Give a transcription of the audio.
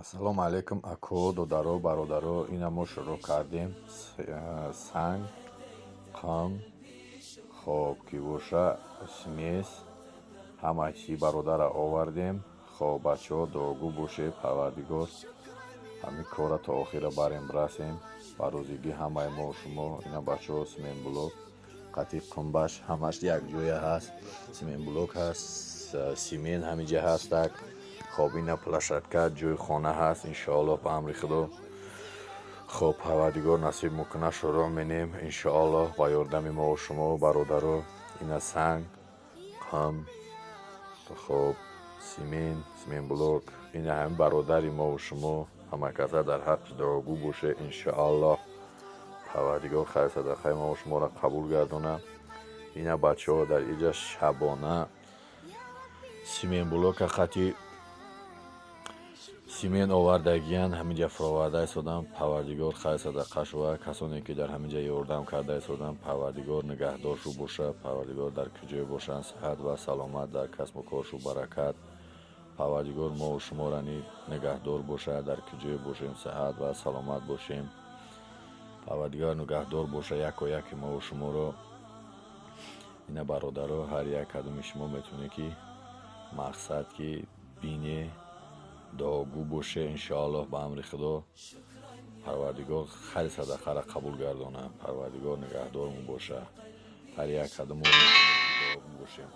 Ассалому алайкум, ако, додаро, бародаро. Ина мо шурӯъ кардем: санг, қум, хоб ки боша, смесь, ҳама чизи бародарро овардем. Хоб, бачаҳо, дуогӯ бошед. Парвардигор ҳамин корра то охира барем, расем ба розигӣ ҳамаи мо шумо. Ина, бачаҳо, цементблок қатъи қумбаш ҳамаш якҷоя ҳаст, цементблок ҳаст, симент ҳаминҷа ҳастак. Хоб, ина площадка, ҷои хона ҳаст. Иншоаллоҳ, ба амри Худо, хоб, Парвардигор насиб мекунад, шурӯъ менем, иншоаллоҳ, ба ёрдами мову шумо, бародаро. Ина санг, қум, хоб, симент, цементблок. Ина ҳамин бародари мову шумо, ҳама каса дар ҳаққаш дуогӯ бошед. Иншоаллоҳ, Парвардигор хайр садақаи мову шуморо қабул гардонад. Ина, бачаҳо, дар иҷа шабона цементблока хати симент овардагиян, ҳаминҷа фуроварда истоданд. Парвардигор хайр садақа шува. Касоне ки дар ҳаминҷа ёрдам карда истоданд, Парвардигор нигаҳдоршу бошад. Парвардигор дар куҷое бошанд, сиҳат ва саломат, дар касбу коршу баракат. Парвардигор мову шуморо нигаҳдор бошад. Дар куҷое бошем, сиҳат ва саломат бошем. Парвардигор нигаҳдор бошад яко яки мову шуморо. Ина, бародаро, ҳар як кадоми шумо метавонед ки мақсад ки бине, дуогӯ боше. Иншоаллоҳ, ба амри Худо, Парвардигор хайри садақаро қабул гардонад. Парвардигор нигаҳдормон бошад. Ҳар як кадомо дуогӯ бошем.